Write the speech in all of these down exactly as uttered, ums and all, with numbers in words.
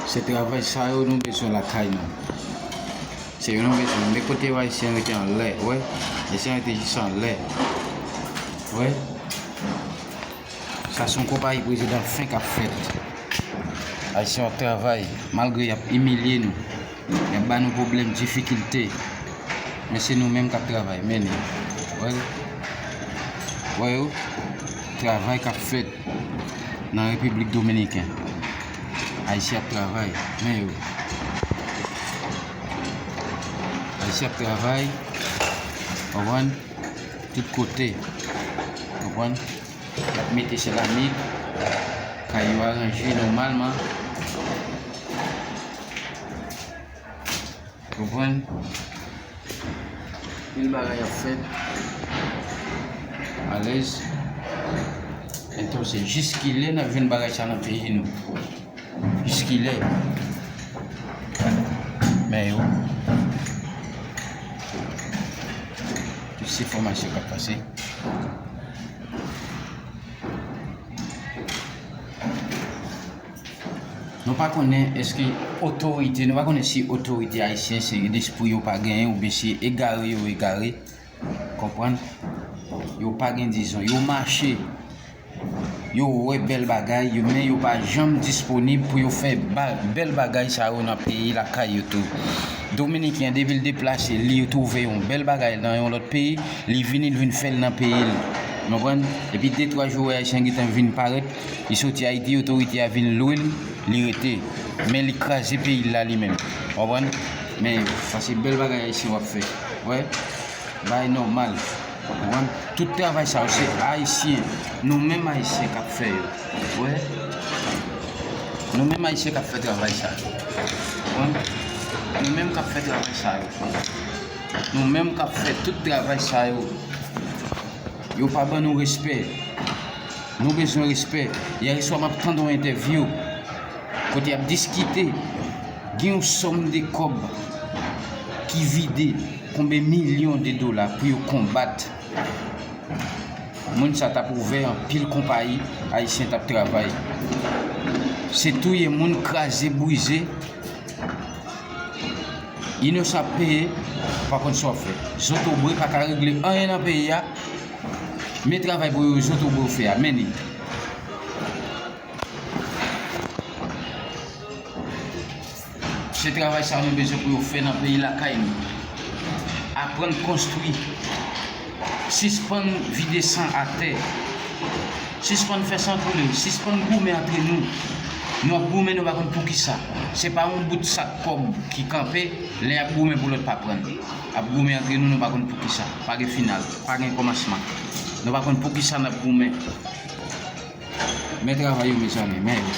Se travay sa yo nou bezwen lakay nou. Se yo nou bezwen. Men kote yo Ayisyen rete anlè, wè. Ayisyen rete jis anlè. Wè. Sa se yon konpayi prezidan fen k ap fèt. Ayisyen w ap travay, malgre y ap imilye nou. Y ap ba nou pwoblèm, difikilte. Men se nou menm k ap travay, men li. Wè, wè yo, travay k ap fèt nan Repiblik Dominiken. Ayisyen ap travay, men yo. Ayisyen ap travay, konprann, tout kote. Konprann? Y ap mete seramik, kay yo aranje nòmalman. Konprann? Pil bagay ap fèt. Alèz. Entonse, jiskilè n ap jwenn bagay sa nan peyi nou? Jiskilè? Men yo. Tout se fòmasyon k ap pase. Nou pa konnen èske otorite, nou pa konnen si otorite ayisyen se lespri yo pa genyen oubyen se egare yo egare. Konprann? Yo pa gen dizon. Yo mache. Yo wè bèl bagay, yo, men yo pa janm disponib pou yo fè ba-, bèl bagay sa yo nan peyi lakay yo tou. Dominiken an, depi l deplase, li twouve yon bèl bagay nan yon lòt peyi, li vini, li vin fè l nan peyi l. Konprann? Epi de twa jou, wè Ayisyen gentan vin parèt, li soti Ayiti, otorite a vin lwe l, li rete. Men li kraze peyi l la li menm. Konprann? Men sa se bèl bagay Ayisyen w ap fè. Wè? Bay nòmal. Konprann? Tout travay sa yo, se Ayisyen. Nou menm Ayisyen k ap fè yo. Wè? Nou menm Ayisyen k ap fè travay sa yo. Konprann? Nou menm k ap fè travay sa yo. Nou menm k ap fè tout travay sa yo. Yo pa ban nou respè. Nou bezwen respè. Yè swa m ap tande yon entèvyou kote y ap diskite. Gen yon sòm de kòb ki vide, konbyen milyon de dola pou yo konbat. Moun sa t ap ouvè anpil konpayi, Ayisyen t ap travay. Se touye moun, kraze, brize. Inosan ap peye, pa konn sa w ap fè. Zotobre pa ka regle anyen nan peyi a. Men travay pou yo Zotobre fè a, men li. Se travay sa nou bezwen pou yo fè nan peyi lakay nou. Aprann konstwi. Sispann vide san atè. Sispann fè san koule. Sispann goumen antre nou. Nou ap goumen, nou pa konn poukisa. Se pa yon bout sak kòb ki kanpe, lè y ap goumen pou lòt pa pran. Ap goumen antre nou, nou pa konn poukisa. Pa gen final, pa gen kòmansman. Nou pa konn poukisa n ap goumen. Men travay yo, mezanmi, men yo.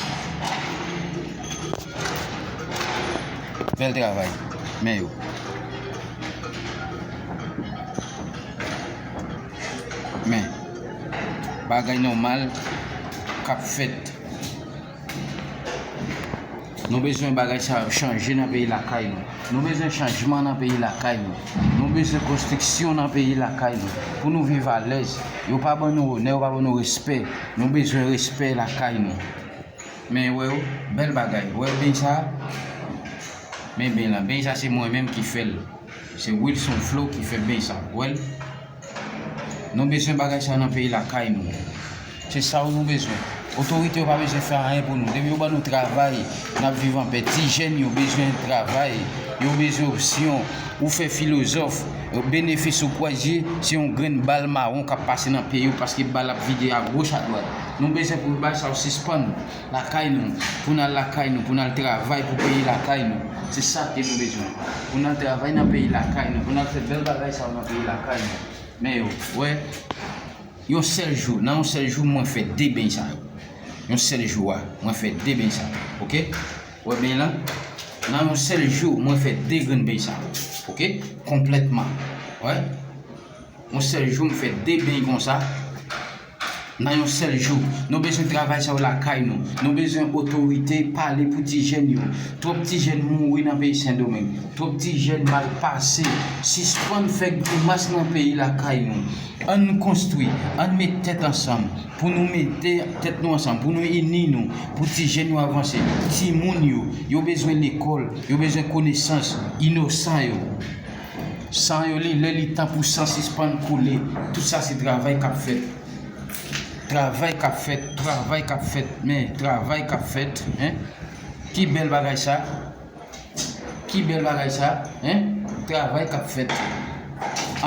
Bèl travay, men yo. Men, bagay nòmal k ap fèt. Nou bezwen bagay sa yo chanje nan peyi lakay nou. Nou bezwen chanjman nan peyi lakay nou. Nou bezwen konstriksyon nan peyi lakay nou. Pou nou viv alèz. Yo pa ban nou onè, yo pa ban nou respè. Nou bezwen respè lakay nou. Men wè yo, bèl bagay. Wè beny sa? Men beny lan. Beny sa se mwen menm ki fè l. Se Wilson Flo ki fè beny sa. Wè l? Nou bezwen bagay sa nan peyi lakay nou. Se sa yo nou bezwen. Otorite yo pa bezwen fè anyen pou nou. Depi yo ban nou travay, n ap viv anpè. Ti jèn yo bezwen travay. Yo bezwen opsyon. Ou fè filozòf, benefis ou kwaze, se yon grenn bal mawon k ap pase nan peyi w paske bal ap vide agoch adwat. Nou bezwen pou bagay sa yo sispann lakay nou, pou n al lakay nou, pou n al travay pou peyi lakay nou. Se sa ke nou bezwen. Pou n al travay nan peyi lakay nou, pou n al fè bèl bagay sa yo nan peyi lakay nou. Men yo, wè, yon sèl jou, nan yon sèl jou, mwen fè de beny sa yo. Yon sèl jou a, mwen fè de beny sa yo. Oke? Wè beny lan? Nan yon sèl jou, mwen fè de grenn beny sa yo. Oke? Konplètman. Wè? Yon sèl jou, m fè de beny konsa. nan yon sèl jou. Nou bezwen travay sa yo lakay nou. Nou bezwen otorite pale pou ti jèn yo. Twòp ti jèn mouri nan peyi Sendomeng. Twòp ti jèn mal pase. Sispann fè grimas nan peyi lakay nou. Ann konstwi, ann met tèt ansanm. Pou nou mete tèt nou ansanm, pou nou ini nou, pou ti jèn yo avanse. Timoun yo, yo bezwen lekòl, yo bezwen konesans, inosan yo. San yo li, lè li tan pou san sispann koule. Tout sa se travay k ap fèt. Travay k ap fèt, travay k ap fèt, men travay k ap fèt, en. Ki bèl bagay sa? Ki bèl bagay sa, en? Travay k ap fèt.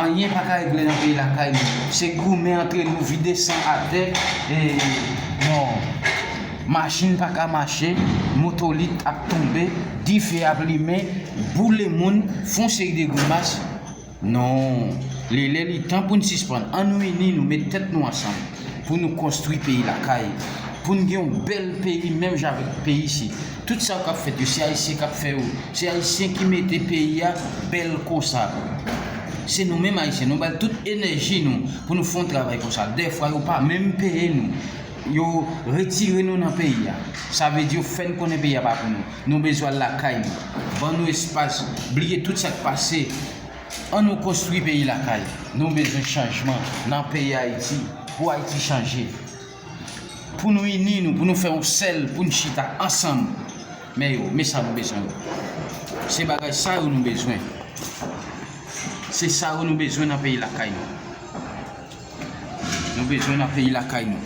Anyen pa ka regle nan peyi lakay nou. Se goumen antre nou, vide san atè. E, non. Machin pa ka mache, motolit ap tonbe, dife ap limen, boule moun, fè yon seri de grimas. Non. Li lè li tan pou n sispann. Ann nou ini nou, met tèt nou ansanm pou nou konstwi peyi lakay. Pou n gen yon bèl peyi menm jan avèk peyi isit. Tout sa k ap fèt yo, se Ayisyen k ap fè yo. Se Ayisyen ki mete peyi a bèl konsa. Se nou menm Ayisyen, nou bay tout enèji nou pou nou fè yon travay konsa. Dèfwa yo pa menm peye nou. Yo retire nou nan peyi a. Sa vle di yo fè n konnen peyi a pa pou nou. Nou bezwen al lakay nou. Ban nou espas, bliye tout sa k pase. Ann nou konstwi peyi lakay. Nou bezwen chanjman nan peyi Ayiti pou Ayiti chanje. Pou nou ini nou, pou nou fè yon sèl, pou n chita ansanm. Men yo, men sa nou bezwen yo. Se bagay sa yo nou bezwen. Se sa yo nou bezwen nan peyi lakay nou. Nou bezwen nan peyi lakay nou.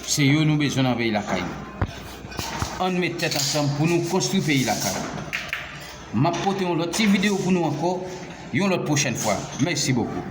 Se yo nou bezwen nan peyi lakay nou. Ann met tèt ansanm pou nou konstwi peyi lakay. M ap pote yon lòt ti videyo pou nou ankò, yon lòt pwochèn fwa. Mèsi bokou.